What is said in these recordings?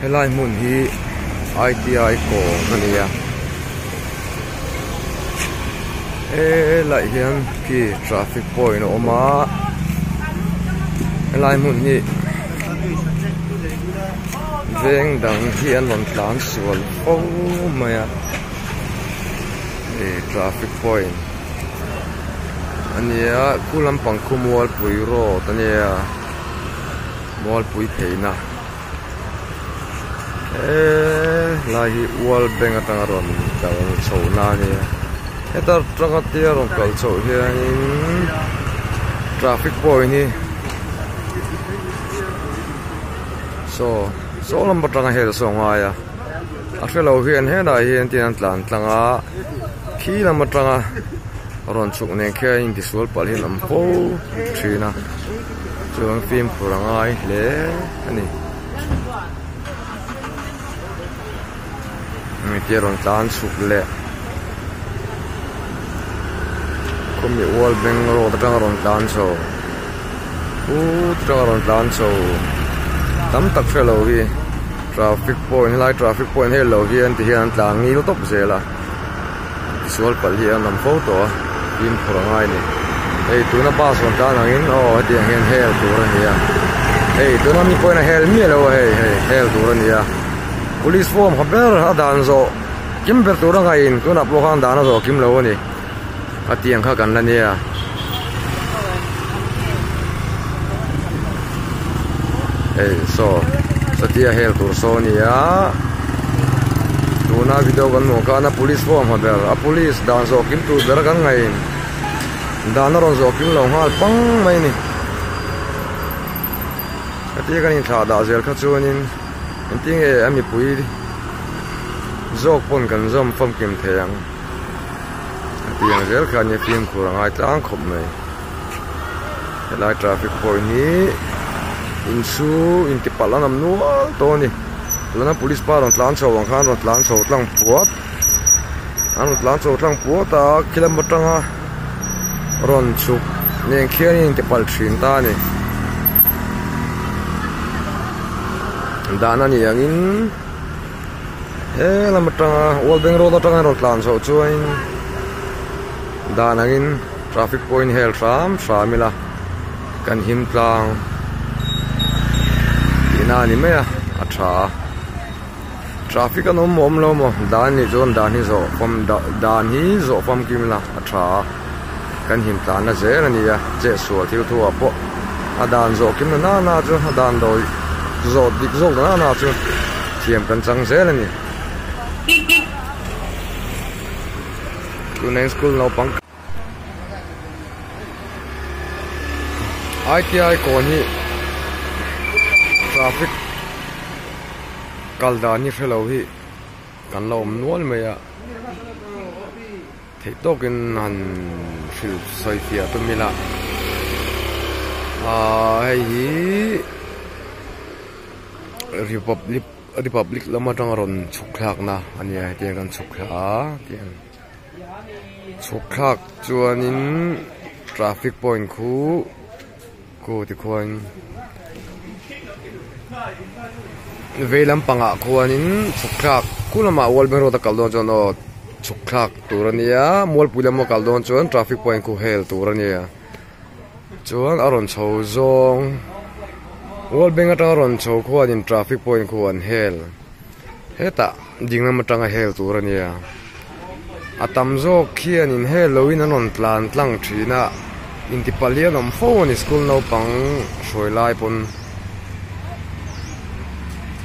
Helai hmun hi ITI kawn a ni a helaiah hian khi traffic point a awm a helai hmun hi veng dang hi an rawn tlan sual fo mai a hei traffic point a nia khu lampang khu mualpui road a nia mualpui pheina. He lai hi world bank atanga rawn kal chho na a nia heta atanga tia rawn kal chhoh hianin traffic point hi saw saw lam atanga hel saw a ngai a a hrelo hian helaiah hian tin an tlan tlang a khi lam atanga rawn chhuk nen khian intisual palh hi an awm fo thin a. Chuan fimkhur a ngai hle a ni. Mite rawn tlan chhuk leh khawmi World Bank road atanga rawn tlan chho put atanga rawn tlan chho tam tak hre lo hi traffic point helai traffic point hel lo hian ti hian an tlan ngil tawp zel a. Tisual palh hi an awm fo tawh a, fimkhur a ngai a ni. Hei tuna bus rawn tlan angin aw hetiang hian hel tur a ni a, hei tuna mi pawhin a hel miah lo a hei hei hel tur a ni a. Police form kha ber a dan zawh kim ber tur a ngaihin tunah pawh khan dan a zawh kim lo a ni. A tiang kha kan la nia. Hei saw satia hel tur saw a ni a tuna video kan hmuh khan a police form ha ber a police dan zawh kim tur ber a kan ngaih dan a rawn zawh kim lo nghal pang mai a ni hetia kan inthlah dah zel kha chuanin engtin nge a mipui zawk pawn kan zawm famkim thei ang. A tiang zel kha nia fimkhur a ngai tlang khawp mai helai traffic point hi in chu inti palh an awm nual tawh a ni tuna police pa rawn tlan chho ang khan rawn tlan chho tlang puat an rawn tlan chho tlang puat a khilam atanga rawn chhuk nen khian in inti palh thin ta a ni dan a ni angin. He lam atanga World Bank road atanga rawn tlan chhoh chuanin dan angin traffic point hel hram hram ila kan him tlang tihna a ni mai a a tha a traffic an awm awm lo maw dan nih chuan dan hi zawh fam dan hi zawh famkim ila a tha a kan him tlanna zel a ni a chetsual thil thu ah pawh a dan zawh kim na na chu a dan dawi zawh dik zawk na na chu thiam kan chang zel a ni. Tunah hian school naupang ITI kawn hi traffic kal dan hi hrelo hi kan la awm nual mai a. Theih tawkin han hrilh sawi fiah tum ila aaa hei hi republic republic lam atanga rawn chhuk thlakna a nia hetiang kan chhuk thla a tiang chhuk thlak chuanin traffic point khu khu tikhuan vei lampangah khuanin chhuk thlak khu lamah world bank road a kal dawn chuan aw chhuk thlak tur a nia mualpui lama kal dawn chuan traffic point khu hel tur a nia chuan a rawn chho zawng world bank atanga rawn chho khuanin traffic point khu an hel hetah ding lam atanga hel tur a nia a tam zawk khianin hel loin an rawn tlan tlang thin a intipalh hi an awm fo a ni school naupang hruai lai pawn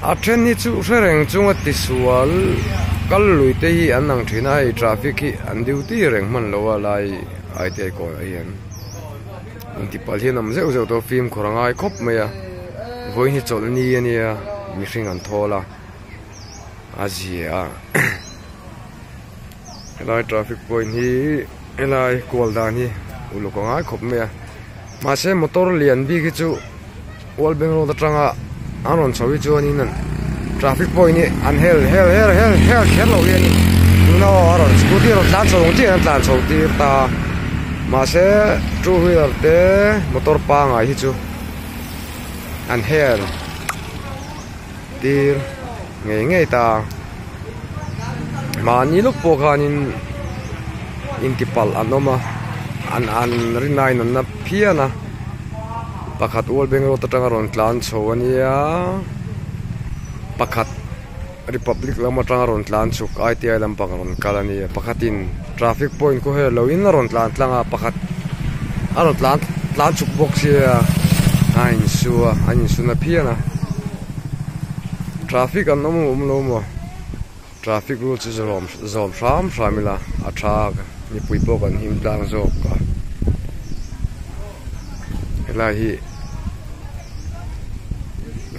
a then hi chu hre reng chunga tisual kal lui te hi an ang thin a hei traffic hi an duty reng hman lo a lai ITI kawnah hian intipalh hi an awm zeuh zeuh tawh a fimkhur a ngai khawp mai a vawiin hi chawlhni a nia mihring an thawl a a zia a helai traffic point hi helai kual dan hi uluk a ngai khawp mai a mahse motor lian bik hi chu World Bank road atanga an rawn chho hi chuanin traffic point hi an hel hel hel hel hel kher lo hi a ni tuna aw a rawn scooty a rawn tlan chho ang chiah in an tlan chho tir ta mahse two wheeler te motor pangai hi chu an hel tir. Ngei ngei ta. Mahni lawk pawh khanin intipalh an awm a, an an rinaiin an na phian a, pakhat World Bank Road atanga rawn tlan chho a nia, pakhat Republic lam atanga rawn tlan chhuk ITI lampang rawn kal a nia, pakhatin traffic point khaw hel loin a rawn tlan tlang a, pakhat a rawn tlan tlan chhuk bawk sia a insu a, an insu na phian a. Traffic an awm awm lo maw? Traffic rule chu zawm zawm hram hram ila a tha mipui pawh kan him tlang zawk a helai hi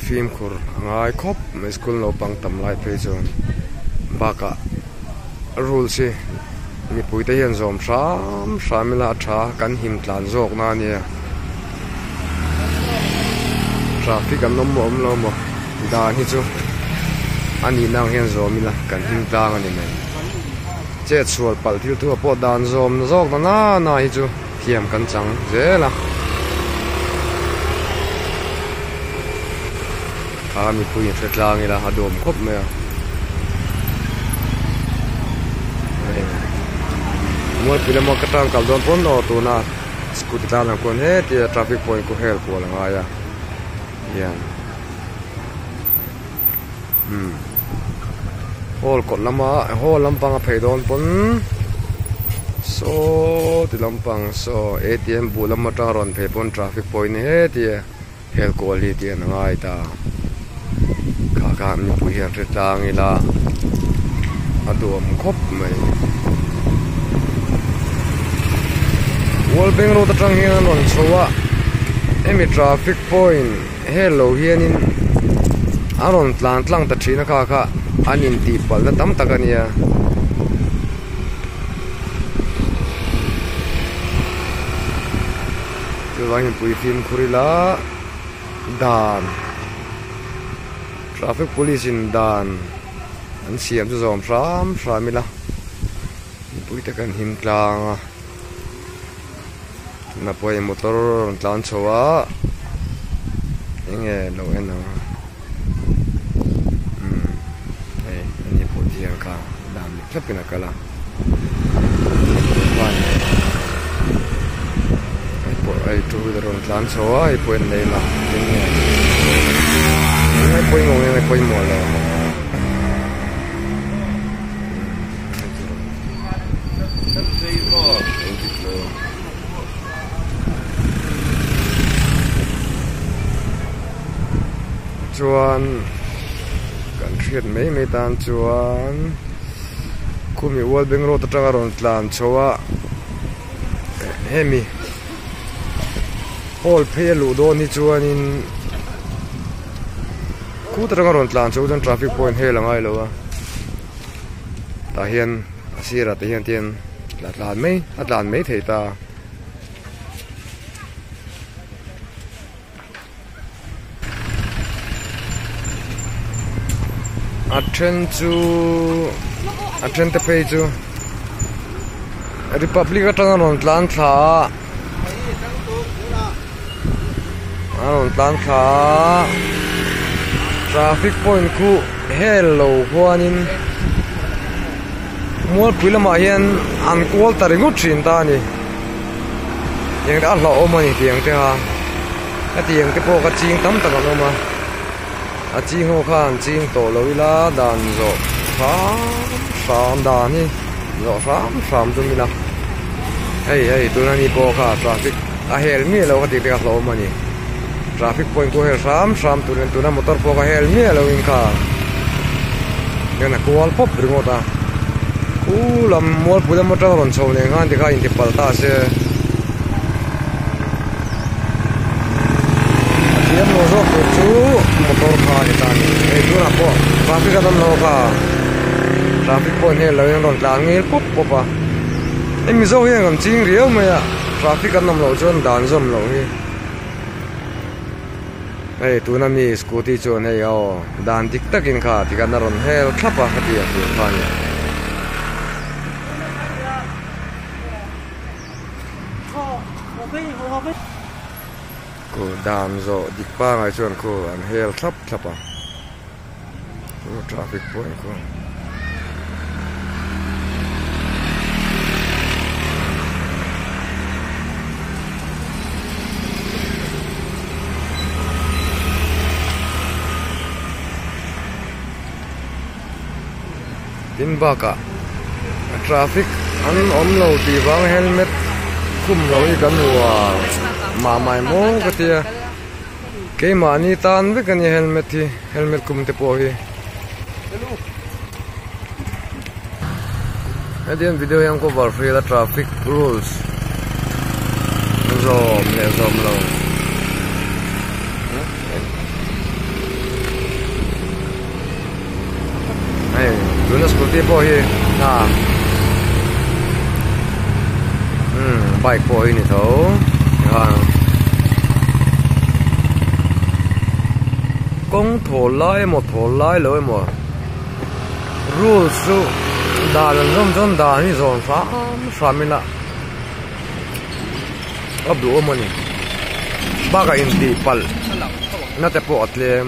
fimkhur a ngai khawp mai school naupang tam lai phei chuan bakah rules hi mipui te hian zawm hram hram ila a tha kan him tlan zawk na ania traffic an awm awm lo maw dan hi chu a nihna ang hian zawm ila kan him tlang a ni mai chet sual palh thil thu ah pawh dan zawm na zawk na na na hi chu thiam kan chang zel a a mipui in hre tlang ila a dawm khawp mai a mualpui lama ka tang kal dawn pawn aw tuna scooty tlan ang khuan hetia traffic point khu hel kual a ngai a hian umm hall kawt lama hall lampang a phei dawn pawn saw ti lampang saw A_T_M buh lam atanga rawn phei pawn traffic point hetia. Hel kual hi tih an ngai ta. Kha kha mipui hian hre tlang ila a duhawm khawp mai. World Bank Road atang hian an rawn chho a, hemi traffic point hel lo hianin a rawn tlan tlang ta thin a kha kha an intihpalhna tam tak a nia. Chuvang hian pui fimkhur ila dan traffic police in dan an siam chu zawm hram hram ila mipui te kan him tlang a tunah pawh hei motor a rawn tlan chho a enge lo en ang umm hei ani pawh ti hian kha dan dik thlap in a kal a. Hei pawh hei two wheeler rawn tlan chho a hei pawh en leh ila eng nge eng nge pawimawh nge nge pawimawh lo chuan kan hriat mai mai tan chuan. Khumi World Bank Road atanga rawn tlan chho a hemi hall phei a luh dawn hi chuanin khut atanga rawn tlan chho chuan traffic point hel a ngai lo a tah hian a sirah te hian tian a tlan mai a tlan mai thei ta. A then chu a then te phei chu republic atanga rawn tlan thla a a rawn tlan thla a traffic point khu hel lo huanin mualpui lamah hian an kual ta ringawt thin ta a ni. Tiang te a hlauhawm a ni tiang te kha hetiang te pawh ka ching tam tak an awm a a ching ho khan ching tawh lo ila dan zawh hram hram dan hi zawh hram hram tum ila hei hei tuna ni pawh kha traffic a hel miah lo ka tih te kha hlauhawm a ni traffic point pawh hel hram hram turin tuna motor pawh kha hel miah lo in kha hian a kual pawp ringawt a. Khu lam mualpui lam atanga rawn chho nen khan tikha inti palh ta se a thiam lo zawk tur chu motor kha a ni ta a ni hei tunah pawh traffic a awm lo kha traffic pawh hel lo in an rawn tlan ngil pawp pawp a hei mizo hian kan ching riau mai a traffic an awm loh chuan dan zawm loh hi. Hei tuna mi scooty chuan hei aw dan dik takin kha tikhan a rawn hel thlap a hetiang tur kha a ni. Khu dan zawh dik pangai chuan khu an hel thlap thlap a. Traffic point khu. Tin bakah traffic an awm lo tih vang helmet khum lo hi kan uar mah mai maw ka tia keimahni tan vek a ni helmet hi helmet khum te pawh hi. Hetiang video hian cover hril a traffic rules zawm leh zawm lo. Hei tuna scooty pawh hi a umm bike pawh hi ni tho tikhan kawng thawl lai emaw thawl lai lo emaw rules chu dan an zawm chuan dan hi zawn hram hram ila a duhawm a ni bakah intihpalh na te pawh a tlem.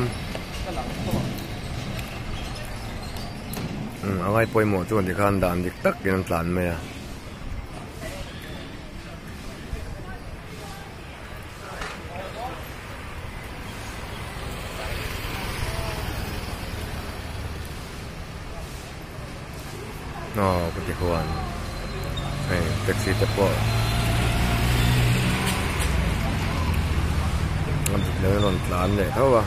Umm a ngai pawimawh chuan tikhan dan dik tak in an tlan mai a. Aw ka ti huan hei taxi te pawh a dik lo in a rawn tlan leh tho a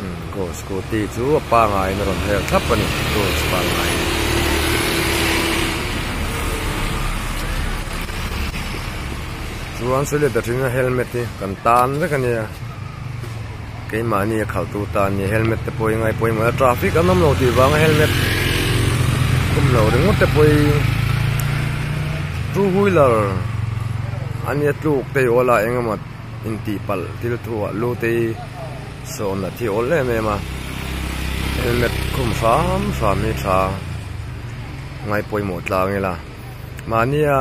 umm aw scooty chu a pangai in a rawn hel thlap a ni rules pangai in chuan sawi leh ta thin a helmet hi kan tan vek a nia. Keimahni a khalh tu tan ni helmet te pawh hi ngai pawimawh a traffic an awm lo tih vanga helmet khum lo ringawt te pawh hi two wheeler a nia tluk te hi awl a eng emaw intih palh thil thu ah lu te hi sawn a thi awl em em a helmet khum hram hram hi tha ngai pawimawh tlang ila mahnia.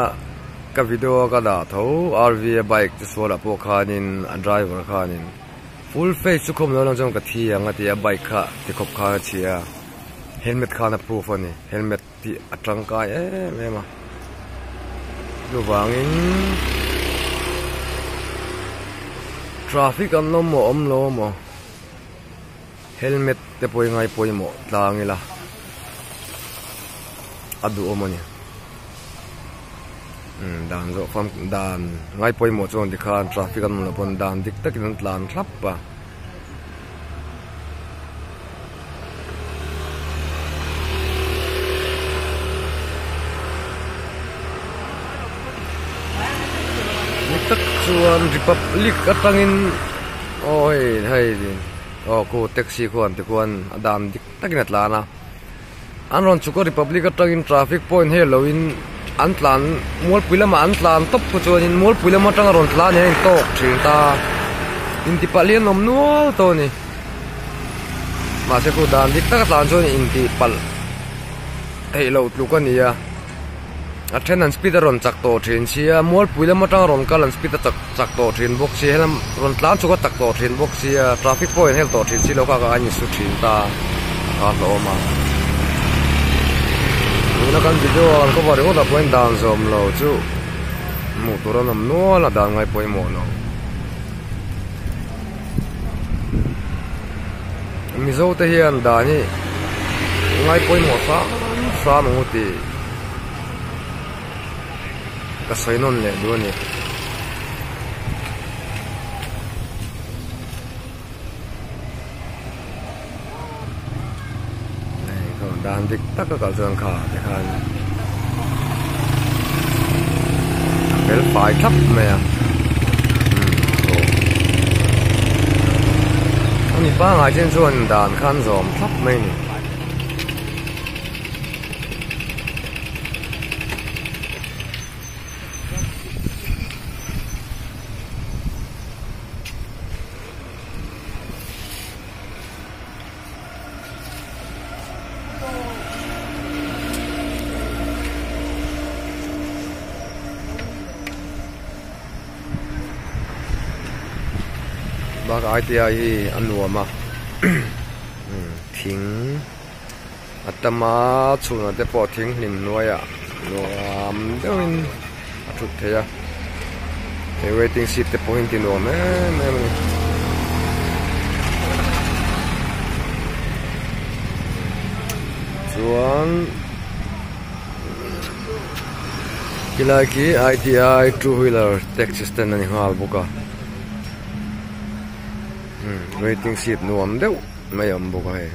Ka video a ka dah tho RV a bike chu sual ah pawh khanin a driver khanin full face chu khawm lo lang chuan ka thi ang a ti a bike kha ti khawp khan a chhia a helmet khan a proof a ni helmet tih a tangkai em em a chuvangin traffic an awm maw awm lo maw helmet te pawh hi ngai pawimawh tlang ila a duhawm a ni. Umm dan zawh fam dan ngai pawimawh chuan tikhan traffic an awm loh pawn dan dik takin an tlan thlap a. Ni tak chuan republic atangin aw hei hei aw khu taxi khuan tikhuan a dan dik takin a tlan a. An rawn chhuk a Republic atangin traffic point hel loin an tlan mualpui lamah an tlan tawp khu chuanin mualpui lam atanga rawn tlan hian a intawk thin ta intipalh hi an awm nual tawh a ni mahse khu dan dik taka tlan chuan intihpalh theih loh tluk a ni a a then an speed a rawn chak tawh thin sia mualpui lam atanga rawn kal an speed a chak chak tawh thin bawk sia helam rawn tlan chhuk a chak tawh thin bawk sia traffic pawh in hel tawh thin si lo kha kha a insu thin ta a hlawm a tuna kan video a kan cover ringawt ah pawhin dan zawm lo chu hmuh tur an awm nual a dan ngai pawimawh lo Mizo te hian dan hi ngai pawimawh hram hram ang u tih ka sawi nawn leh duh a ni. Dan dik tak a kal chuan kha te khan a fel fai thlap mai a a mi pangai chen chuan dan khan zawm thlap mai a ni. Bak ITI hi a nuam a thing. A tam a chhunah te pawh thing hlim hnuaiah nuam deuhin a thut theih a he waiting seat te pawh hi an ti nuam em em a ni. Chuan khilai khi I_T_I two wheeler taxi stand a ni nghal bawk a waiting seat nuam deuh mai a awm bawk a hei.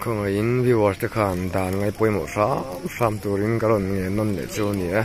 Khawngaihin viewers te khan dan ngai pawimawh hram hram turin ka rawn ngen nawn leh chu a ni e.